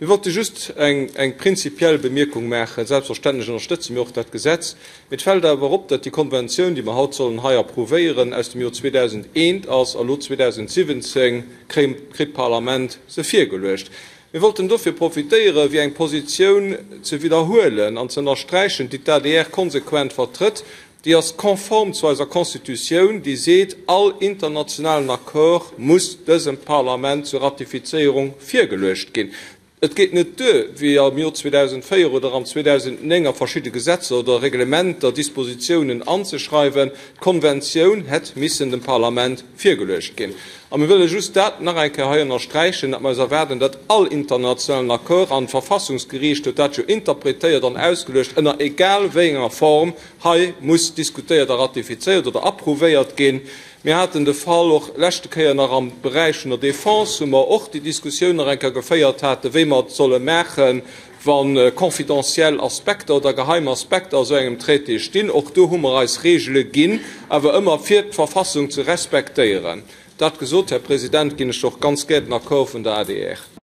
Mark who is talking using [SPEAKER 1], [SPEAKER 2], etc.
[SPEAKER 1] Mir wollte just eng prinzipiell Bemierkung maachen. Selbstverständlech ënnerstëtze mir och dat Gesetz. Mee et fält awer op, datt déi Konventioun, déi mer haut sollen hei approuvéieren, aus dem Joer 2001 ass a lo 2017 kritt d'Parlament se virgeluecht. Mir wollten dofir profitéieren, fir eng Positioun ze widderhuelen an ze ënnersträichen, déi d'ADR konsequent vertrëtt. Déi ass konform zu eiser Constitutioun, déi seet, all internationalen Accord muss dësem Parlament zur Ratifizéierung virgeluecht ginn. Et geet net duer, wéi am Jor 2004 oder am 2009 a verschidde Gesetzer oder Reglementer Dispositiounen anzeschreiwen. D'Konventioun hätt missen dem Parlament virgeluecht ginn. A mir wëlle just dat nach eng Kéier hei ënnersträichen, datt mer eis erwaarden, datt all internationalen Accord, an d'Verfassungsgeriicht huet dat jo interpretéiert an ausgeluecht, ënner egal wéi enger Form hei muss diskutéiert a ratifizéiert oder approuvéiert ginn. Mir haten de Fall och leschte Kéier nach am Beräich vun der Défense, wou mer och déi Diskussioun nach eng Kéier geféiert haten, wéi mer et solle maachen, wa confidentiel Aspekter oder geheim Aspekter a sou engem Traité stinn. Och do hu mer eis Regele ginn, awer ëmmer fir d'Verfassung ze respektéieren. Dat gesot, Här President, ginn ech och ganz gär den Accord vun der adr.